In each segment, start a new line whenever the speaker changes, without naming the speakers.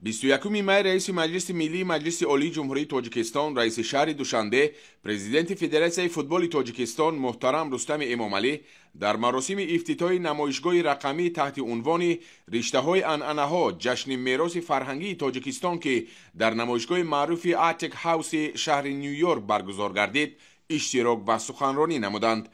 21 май раиси Маҷлиси Миллии Маҷлиси Олии Ҷумҳурии Тоҷикистон, раиси шаҳри Душанбе, президенти Федератсияи футболи Тоҷикистон муҳтарам Рустами Эмомалӣ дар маросими ифтитоҳи намоишгоҳи рақамӣ таҳти унвони «Риштаҳои анъанаҳо: ҷашни мероси фарҳангии Тоҷикистон», ки дар намоишгоҳи маъруфи Arctic House шаҳри Ню-Йорк баргузор гардид, иштирок ва суханронӣ намуданд.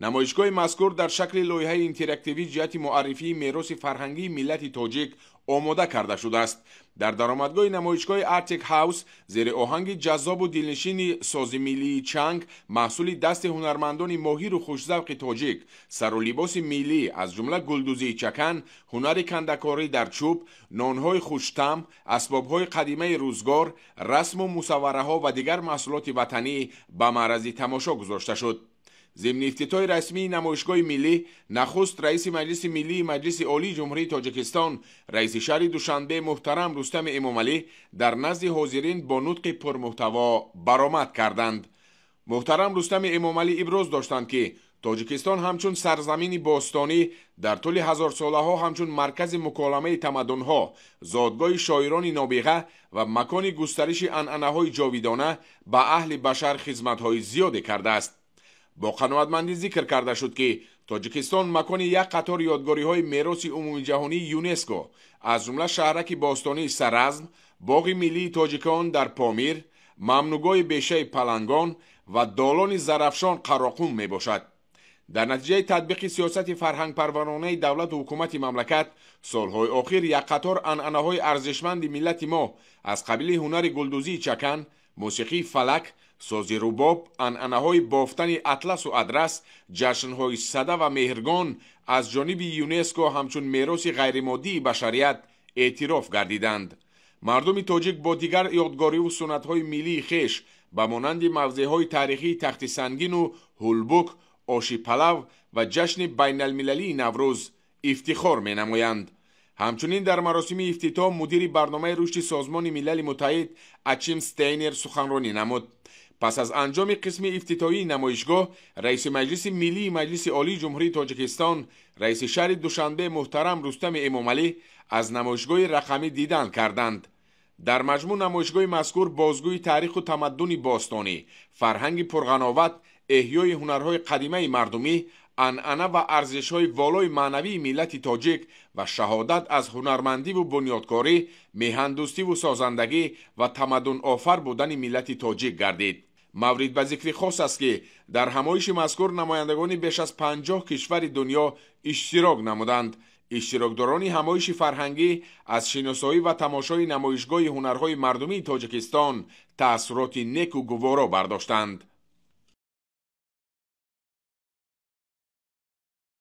Намоишгоҳи мазкур дар шакли лоиҳаи интерактивӣ ҷиҳати муаррифии мероси фарҳангии миллати тоҷик омода карда шудааст. Дар даромадгоҳи намоишгоҳи Arctic House зери оҳанги ҷаззобу дилнишини сози миллии чанг, маҳсули дасти ҳунармандони моҳиру хушзавқи тоҷик, сару либоси миллӣ, аз ҷумла гулдӯзии чакан, ҳунари кандакорӣ дар чӯб, нонҳои хуштам, асбобҳои қадимаи рӯзгор, расму мусаввараҳо ва дигар маҳсулоти ватанӣ ба маърази тамошо гузошта шуд. Зимни ифтитоҳи расмии намоишгоҳи миллӣ нахуст раиси Маҷлиси Миллии Маҷлиси Олии Ҷумҳурии Тоҷикистон, раиси шаҳри Душанбе муҳтарам Рустами Эмомалӣ дар назди ҳозирин бо нутқи пурмуҳтаво баромад карданд. Муҳтарам Рустами Эмомалӣ иброз доштанд, ки Тоҷикистон ҳамчун сарзамини бостонӣ дар тӯли ҳазорсолаҳо ҳамчун маркази муколамаи тамаддунҳо, зодгоҳи шоирони нобиға ва макони густариши анъанаҳои ҷовидона ба аҳли башар хизматҳои зиёде кардааст. Бо қаноатмандӣ зикр карда шуд, ки Тоҷикистон макони як қатор ёдгориҳои мероси умумиҷаҳонии ЮНЕСКО, аз ҷумла шаҳраки бостонии Саразм, боғи миллии тоҷикон дар Помир, мамнӯъгоҳи бешаи Палангон ва долони Зарафшон Қароқум мебошад. Дар натиҷаи татбиқи сиёсати фарҳангпарваронаи давлату ҳукумати мамлакат солҳои охир як қатор анъанаҳои арзишманди миллати мо аз қабили ҳунари гулдӯзии чакан, мусиқии фалак, сози рубоб, анъанаҳои бофтани атласу адрас, ҷашнҳои Сада ва Меҳргон аз ҷониби ЮНЕСКО ҳамчун мероси ғайримоддии башарият эътироф гардиданд. Мардуми тоҷик бо дигар ёдгориву суннатҳои миллии хеш ба монанди мавзеъҳои таърихии Тахти Сангину Ҳулбук, оши палав ва ҷашни байналмилалии Наврӯз ифтихор менамоянд. Ҳамчунин дар маросими ифтитоҳ мудири барномаи рушди Созмони Милали Муттаҳид Ачим Стейнер суханронӣ намуд. Пас аз анҷоми қисми ифтитоҳии намоишгоҳ раиси Маҷлиси Миллии Маҷлиси Олии Ҷумҳурии Тоҷикистон, раиси шаҳри Душанбе муҳтарам Рустами Эмомалӣ аз намоишгоҳи рақамӣ дидан карданд. Дар маҷмӯъ намоишгоҳи мазкур бозгӯи таъриху тамаддуни бостонӣ, фарҳанги пурғановат, эҳёи ҳунарҳои қадимаи мардумӣ, анъана ва арзишҳои волои маънавии миллати тоҷик ва шаҳодат аз ҳунармандиву бунёдкорӣ, меҳандӯстиву созандагӣ ва тамаддунофар будани миллати тоҷик гардид. Маврид ба зикри хос аст, ки дар ҳамоиши мазкур намояндагони беш аз 50 кишвари дунё иштирок намуданд. Иштирокдорони ҳамоиши фарҳангӣ аз шиносоӣ ва тамошои намоишгоҳи ҳунарҳои мардумии Тоҷикистон таассуроти неку гуворо бардоштанд.